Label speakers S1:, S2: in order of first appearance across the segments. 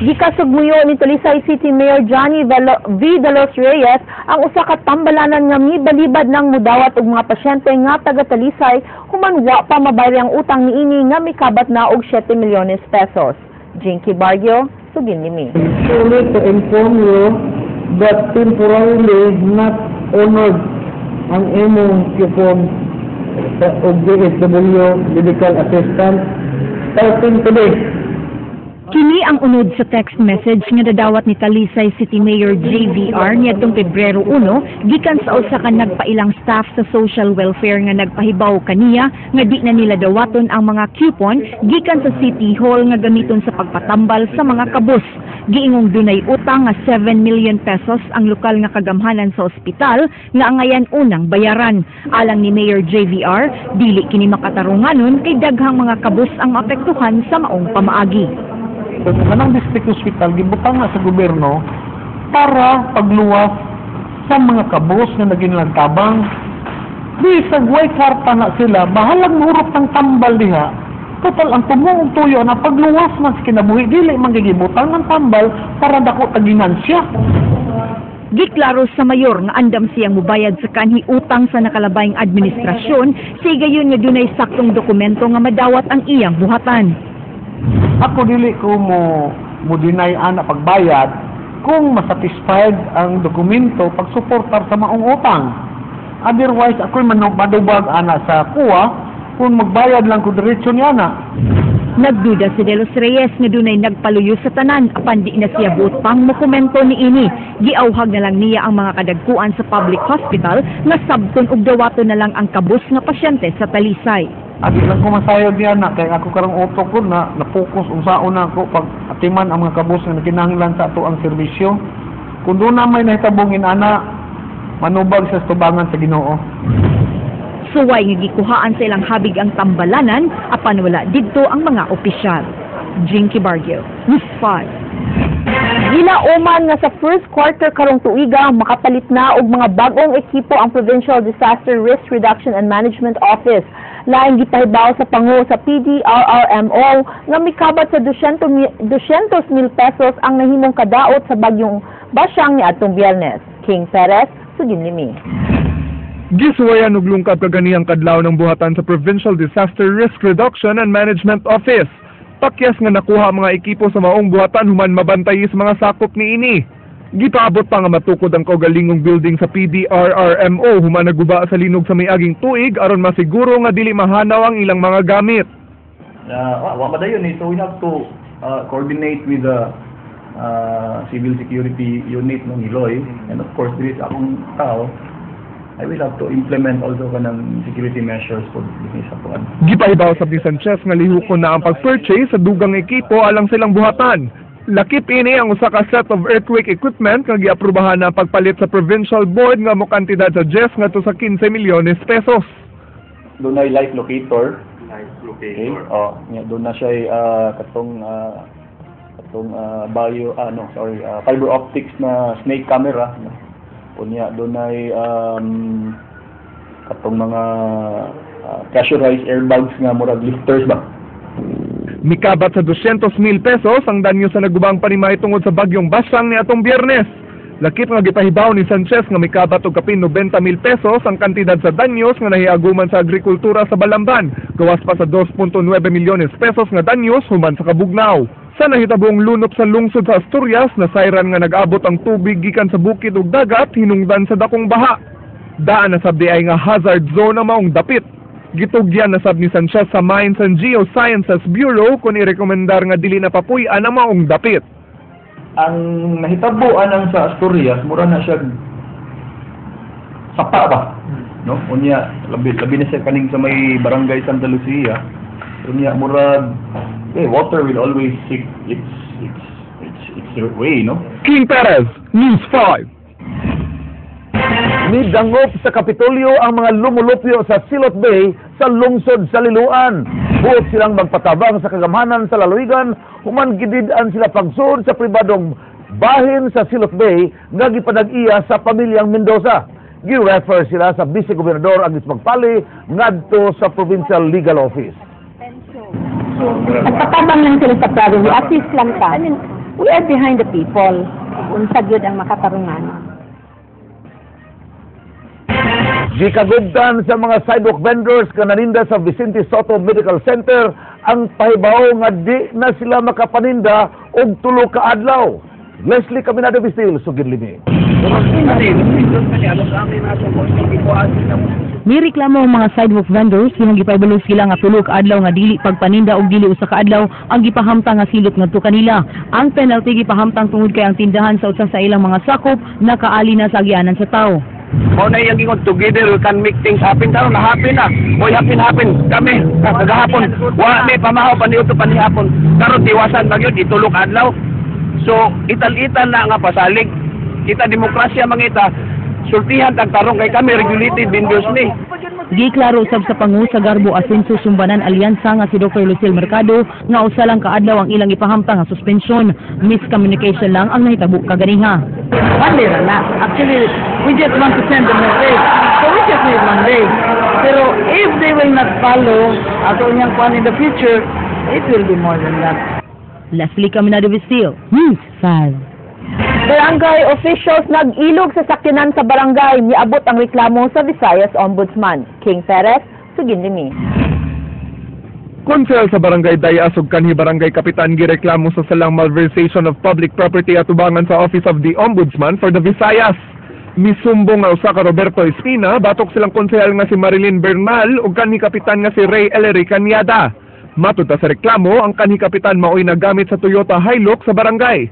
S1: Gikasugmuyo ni Talisay City Mayor Johnny V. De Los Reyes ang usa ka tambalanan nga mibalibad ng mudawat og mga pasyente nga taga Talisay human wa pa mabayri ang utang niini nga mikabat na og 7 milyones pesos. Jinky Barrio, sugin nimi.
S2: Surely to inform you that temporarily not honored ang imong coupon sa og DSW medical assistant starting today.
S3: Kini ang unod sa text message nga nadawat ni Talisay City Mayor JVR niadtong Pebrero 1 gikan sa usa ka nagpailang staff sa social welfare nga nagpahibaw kaniya nga di na nila dawaton ang mga coupon gikan sa City Hall nga gamiton sa pagpatambal sa mga kabus. Giingong dunay utang nga 7 million pesos ang lokal nga kagamhanan sa ospital nga angayan unang bayaran. Alang ni Mayor JVR, dili kini makatarunganon kay daghang mga kabus ang maapektuhan sa maong pamaagi.
S2: Kanang district hospital gibutang na sa gobyerno para pagluwas sa mga kabus nga naging tabang. Bisag way kwarta na sila, bahalag hurot ng tambal diha. Total, ang tumuong tuyo na pagluwas man sa kinabuhi, dili man gibutang ng tambal para dako taginansya.
S3: Giklaro sa mayor nga andam siyang mubayad sa kanhi utang sa nakalabayng administrasyon, sa higayon nga dunay saktong dokumento nga madawat ang iyang buhatan.
S2: Ako, dili ko mo deny ana pagbayad kung masatisfied ang dokumento pagsuportar sa maong utang. Otherwise, ako'y madubag ana sa kuwa kung magbayad lang ko diretso niya na.
S3: Nagduda si De Los Reyes nga dunay nagpaluyo sa tanan apan di na siya buot pang mokomento niini. Giawhag na lang niya ang mga kadagkuan sa public hospital nga sabton og dawaton na lang ang kabus nga pasyente sa Talisay.
S2: Adi lang ko masayod niya na kay ako karong utok ko na na-focus unsaon na ako pag atiman ang mga kabus nga nakinahanglan sa ato ang serbisyo. Kung doon na may nahitabong inana, manubag sa tubangan sa Ginoo.
S3: Suway nga gikuhaan sa ilang habig ang tambalanan apan wala didto ang mga opisyal. Jinky Barrio, News 5.
S1: Gilauman nga sa first quarter karong tuiga makapalit na og mga bag-ong ekipo ang Provincial Disaster Risk Reduction and Management Office. Laing gipahibaw sa pangulo sa PDRRMO nga mikabat sa 200 mil pesos ang nahimong kadaot sa bagyong Basyang niadtong Biyernes. King Perez, sugin nimi.
S4: Gisuwayan og lungkab kaganihang kadlaw ng buhatan sa Provincial Disaster Risk Reduction and Management Office. Pakyas nga nakuha ang mga ekipo sa maong buhatan human mabantay sa mga sakop niini. Gipaabot pa nga matukod ang kaugalingong building sa PDRRMO human naguba sa linog sa miaging tuig aron masiguro nga dili mahanaw ang ilang mga gamit.
S5: Wa madayon eh. So we have to coordinate with the civil security unit ng Iloy and of course dili sa akong tao, I will have to implement also kanang security measures for dinhi sa kuan.
S4: Gipahibaw sab ni Sanchez nga lihukon na ang pag-purchase sa dugang ekipo alang silang buhatan. Lakip ini ang usa ka set of earthquake equipment nga giaprubahan na ang pagpalit sa provincial board nga mokantidad sa 10 ngadto sa 15 milyones pesos.
S5: Dunay life locator.
S6: Life
S5: Okay.
S6: locator.
S5: Oh, nya doon na siya katong bio ano, sorry, fiber optics na snake camera, no? Unya dunay katong mga pressurized airbags nga murag lifters ba.
S4: Mikabat sa 200 mil pesos ang danyo sa nagubang panimay tungod sa bagyong Basyang ni atong Biyernes. Lakip nga gipahibaw ni Sanchez nga mikabat og kapin 90 mil pesos ang kantidad sa danyos nga nahiaguman sa agrikultura sa Balamban, gawas pa sa 2.9 milyones pesos nga danyos human sa kabugnaw. Sa nahitabong lunop sa lungsod sa Asturias, nasayran nga nag-abot ang tubig gikan sa bukid ug dagat hinungdan sa dakong baha. Daan na sab diay nga hazard zone ang maong dapit. Gitugyan na sab ni Sanchez sa Mines and Geosciences Bureau kung irekomendar nga dili na papuy-an ang maong dapit.
S5: Ang nahitabo anang sa Asturias, mura na siya sapa ba, no? Unya labi labi na siya kaning sa may barangay Santa Lucia. Unya murag water will always seek its way, no?
S4: King Perez, News 5.
S7: Nidangop sa Kapitolyo ang mga lumulupyo sa Silot Bay sa lungsod sa Liloan. Buot silang magpatabang sa kagamhanan sa lalawigan human gidid-an sila pagsud sa pribadong bahin sa Silot Bay nga gipanag-iya sa pamilyang Mendoza. Gi-refer sila sa Vice Gobernador Agnes Magpali ngadto sa Provincial Legal Office.
S1: Nagpatabang lang sila sa province, assist lang ta. I mean,
S6: We are behind the people. Unsa gyud ang makatarungan.
S7: Gikagugtan sa mga sidewalk vendors nga naninda sa Vicente Sotto Medical Center ang pahibaw nga di na sila makapaninda og 3 ka adlaw. Leslie Caminada Vistil, sugid limi.
S3: Nireklamo ang mga sidewalk vendors nga gipahibalo sila nga 3 ka adlaw nga dili pagpaninda og dili 1 ka adlaw ang gipahamtang nga silot ngadto kanila. Ang penalty gipahamtang tungod kay ang tindahan sa usa sa ilang mga sakop nakaali na sa agianan sa tawo.
S8: Mao na iyang gingon, together we can make things happen. Karon na happen na. Oy, happen happen kami kagahapon. Wa may pamahaw pa niudto pa nihapon. Karon tiwasan ba gyud itulok adlaw. So ital-ital na nga pasalig. Kita demokrasya mangita. Sultihan tag tarong kay kami regulated vendors ni.
S3: Giklaro usab sa pangu sa Garbo Asenso Sumbanan Alyansa nga si Dr. Lucille Mercado nga usa lang kaadlaw ang ilang ipahamtang nga suspensyon. Miscommunication lang ang nahitabo kaganiha.
S9: One day na. Actually, we just want to send a message. So we just need one day. Pero if they will not follow ato niyang kwan in the future, it will be more than that.
S3: Leslie Caminado Vistil, News 5.
S1: Barangay officials nag-ilog sa sakyanan sa barangay. Niabot ang reklamo sa Visayas Ombudsman. King Perez, sugin limi.
S4: Konsehal sa Barangay Dayas ug kanhi Barangay Kapitan gireklamo sa salang malversation of public property atubangan sa Office of the Ombudsman for the Visayas. Misumbong nga usa ka Roberto Espina batok silang konsehal nga si Marilyn Bernal ug kanhi kapitan nga si Ray Ellery Canyada. Matud sa reklamo, ang kanhi kapitan mao'y nagamit sa Toyota Hilux sa barangay.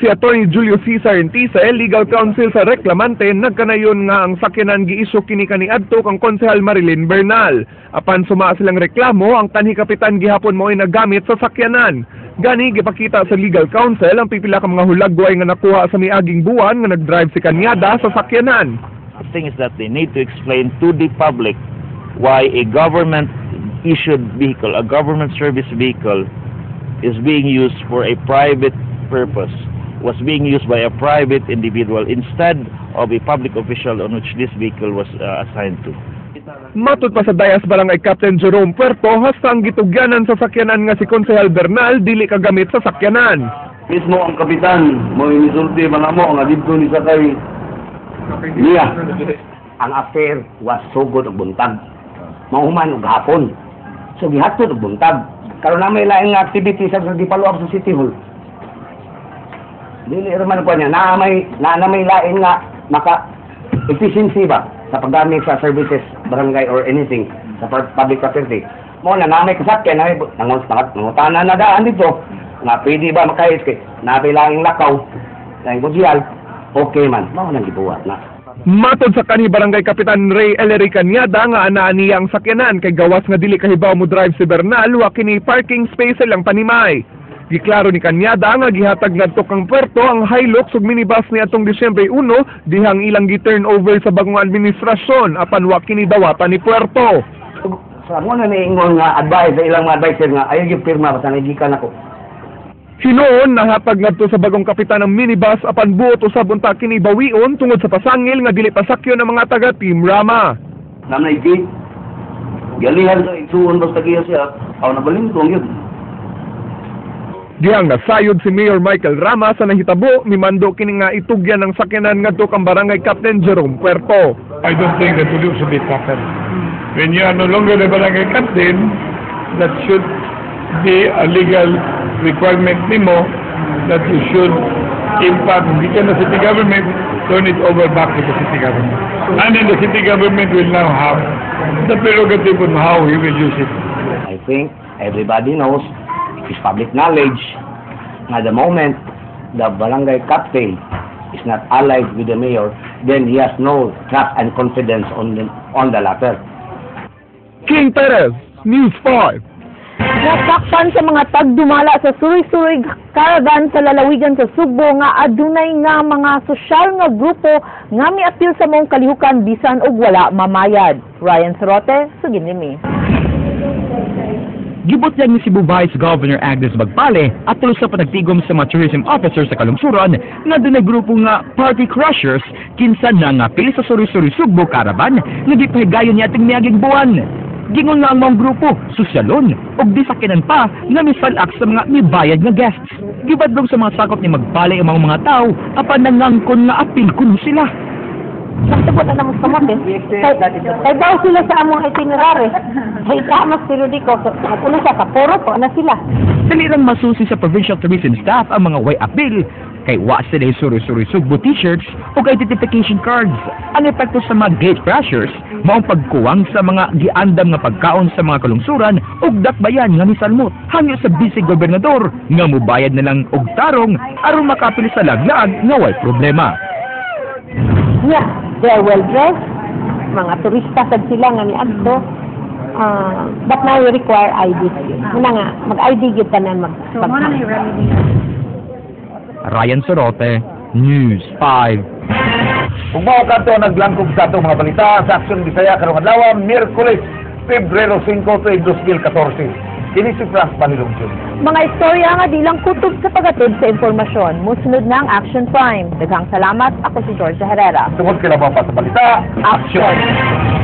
S4: Si Attorney Julio Cesar Entise, legal counsel sa reklamante, nagkanayon nga ang sakyanan giisyu kini kaniadto kang konsehal Marilyn Bernal. Apan sumaa silang reklamo, ang kanhi kapitan gihapon mao'y nagamit sa sakyanan. Gani gipakita sa legal counsel ang pipila ka mga hulagway nga nakuha sa miaging buwan nga nagdrive si Canyada sa sakyanan.
S10: The thing is that they need to explain to the public why a government issued vehicle, a government service vehicle, is being used for a private purpose, was being used by a private individual instead of a public official on which this vehicle was assigned to.
S4: Matud pa sa Dayas Barangay Captain Jerome Puerto, hasta ang gitugyanan sa sakyanan nga si Konsehal Bernal dili kagamit sa sakyanan.
S11: Mismo ang kapitan, mo inisulti mga mo nga didto ni sakay niya.
S8: Ang affair was sugod og buntag. Mahuman og hapon. So gihatod og buntag. Karon na may laing activity sa gipalo sa City Hall. Dili ra man ko niya na may lain nga maka efficiency ba sa paggamit sa services barangay or anything sa public property. Mo na na may kasakyan na may nangutana na daan dito nga pwede ba makayos kay na may laing lakaw, laing budyal, okay man mao nang gibuhat na.
S4: Matod sa kanhi Barangay Kapitan Ray Ellery Canyada nga anaan niya ang sakyanan kay gawas nga dili kahibaw mo drive si Bernal, wa kini parking space lang panimay. Giklaro ni Canyada nga gihatag ngadto kang Puerto ang Hilux ug minibus niadtong Disyembre 1 dihang ilang gi-turn over sa bagong administrasyon, apan wa kini dawatan ni Puerto.
S8: Sa mo na niingon nga advice sa ilang mga advisor nga ayaw yung pirma basta nagikan ako.
S4: Hinuon nahatag ngadto sa bagong kapitan ang minibus, apan buot usab unta kini bawion tungod sa pasangil nga dili pasakyon ang mga taga Team Rama.
S11: Nanay gate. Galihan sa igsuon basta giya siya, aw nabalintong yun.
S4: Dihang nasayod si Mayor Michael Rama sa nahitabo, mimando kini nga itugyan ng sakyanan ngadto kang Barangay Captain Jerome Puerto.
S12: I don't think that will should be proper. When you are no longer the barangay captain, that should be a legal requirement nimo that you should impact, kung gikan na city government, turn it over back to the city government. And then the city government will now have the prerogative on how he will use it.
S8: I think everybody knows, it is public knowledge, nga the moment the barangay captain is not allied with the mayor, then he has no trust and confidence on the latter.
S4: King Perez, News 5.
S1: Natakpan sa mga tagdumala sa Suroy-Suroy Caravan sa lalawigan sa Sugbo nga adunay nga mga sosyal nga grupo nga miapil sa maong kalihukan bisan og wala mamayad. Ryan Sorote, sugin nimi.
S13: Gibutyag ni Cebu Vice Governor Agnes Magpale at tulo sa panagtigom sa mga tourism officer sa kalungsuran nga dunay grupo nga Party Crushers kinsa nangapil sa Suroy-Suroy Sugbo Caravan nga gipahigayon niadtong miaging buwan. Gingon nga ang maong grupo, sosyalon, ug disakinan pa nga misalak sa mga mibayad nga guests. Gibadlong sa mga sakop ni Magpale ang mga tao, apan nangangkon nga apil kuno sila.
S6: Nagtubot na namo sa kamot eh. Kay daw sila sa among itinerary. Kay mas periodiko, una sa kapuro po na sila.
S13: Dali lang masusi sa provincial tourism staff ang mga way apil kay wa sila suri-suri Sugbo t-shirts o identification cards. Ang epekto sa mga gate crashers maong pagkuwang sa mga giandam nga pagkaon sa mga kalungsuran ug dakbayan nga misalmot. Hangyo sa vice gobernador nga mubayad na lang og tarong aron makapil sa laglag nga way problema.
S6: Yeah, they are well dressed. Mga turista sad sila nga niadto. But now we require ID. Muna nga, mag-ID gyud tanan mag.
S3: So, mo na ni remedy.
S13: Ryan Sorote, News 5.
S7: Ug mao kadto ang naglangkob sa atong mga balita sa Aksyon Bisaya karong adlaw, Miyerkules, Pebrero 5, 2014. Kini si Franz Panilong Jr.
S1: Mga istorya nga di lang kutob sa pagatid sa impormasyon. Musunod na ang Action Prime. Daghang salamat. Ako si Georgia Herrera.
S7: Tungod kay pa sa balita,
S1: Action!